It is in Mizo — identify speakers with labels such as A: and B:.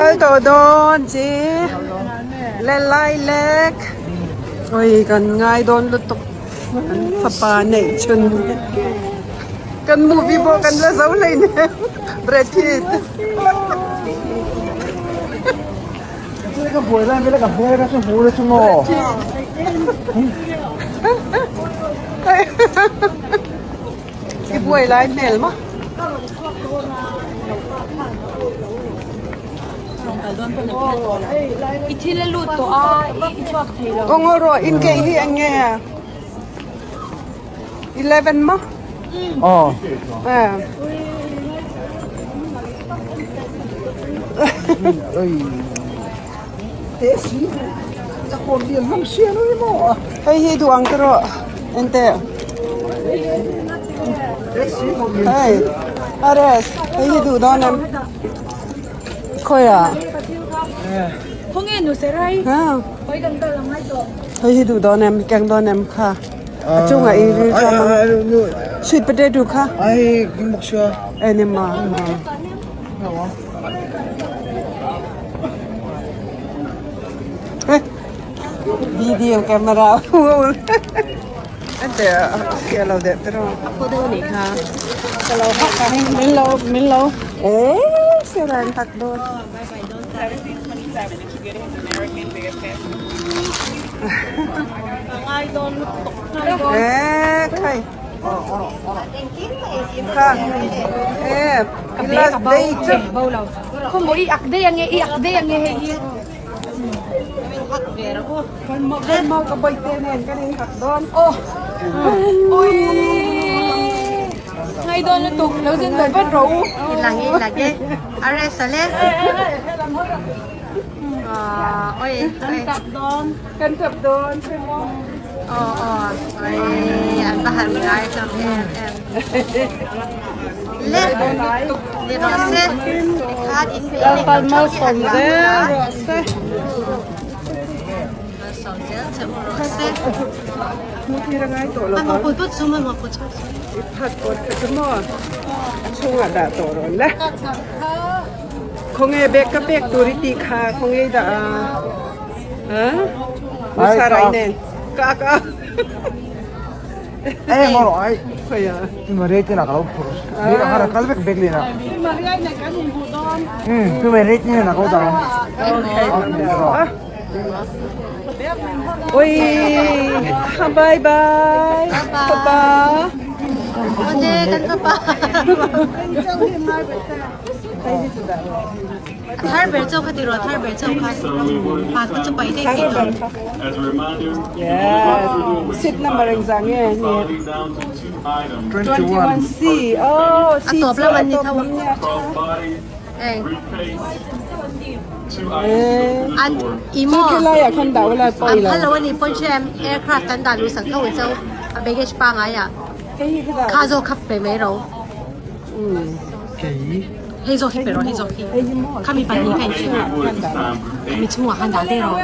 A: kal tawh dawn chi le lai lek oi kan ngai dawn lutuk kan fapa neih chhun kan movie pawh kan la zo hleinem Brad Pitt. I buai lai hmel maw?
B: I thil a lut tawh a, i chhuak thei lo.
A: Aw ngaw rawh, in keih hi eng nge a? 11 maw?
C: Aw.
A: Hei hi duh ang te rawh ente. Hei Ares hei hi duh dawn em khawi ah.
B: Khawnge nu Serai
A: Hei hi duh dawn em keng dawn em kha a chungah i ri ṭawm ang sweet potato kha. Enema. Video camera ente ke lo de pero
B: a pho deuh anih kha
A: ka lo hak a min lo min lo e seran hak dawn e khai kha e last day chu
B: Khaw maw i ak daih ange i ak daih ange hei hi.
A: Kan maw kan maw ka bawihte nen kan in hak dawn.
B: Aw ui ngai dawn lutuk lo zin ve vat rawh u.
D: I lang i lang e a rest a le oi
A: kan tap dawn kan tap dawn.
D: Aw aw oi an va han ngai hlawm em em le ni rawh se tikhan in
A: Lalpan malsawm zel rawh se.
D: Malsawm zel che u rawh se.
A: Hmuhtir a ngai tawh lo
D: ang.
A: I phat kawt kha chu maw a chhungah dah tawh rawh le. Khawnge bag ka pek tur i tih kha khawnge i dah a? Ha? Sarai nen ka ak a.
C: Eh mo ai.
A: Khoya.
C: Tu ma rate na ka lo phur. Ni ka hara kal vek bek lina.
A: Tu ma riai na kan in bu don.
C: Tu ma rate ni na ko da.
A: Okay. Oi, bye bye. Papa.
D: Ode kan papa. A thar ber chauh kha tiraw a thar ber chauh kha pa kha chu paih daih thei tawh.
A: Yes. Seat number engzah nge ni? 21 C. Oh, C
D: A tawp lam an ni tho a. Eng. An i maw?
A: Chu khilaiah khan dah ula pawi
D: An
A: lo.
D: phal lo a ni pawn hre em aircraft an dah luh sak tho ang chauh a baggage pangai ah. Kha zawk kha pe mai ro. Hei zawk hi pe rawh hei zawk hi khami pahnih kha in khami chhungah khan dah daih rawh.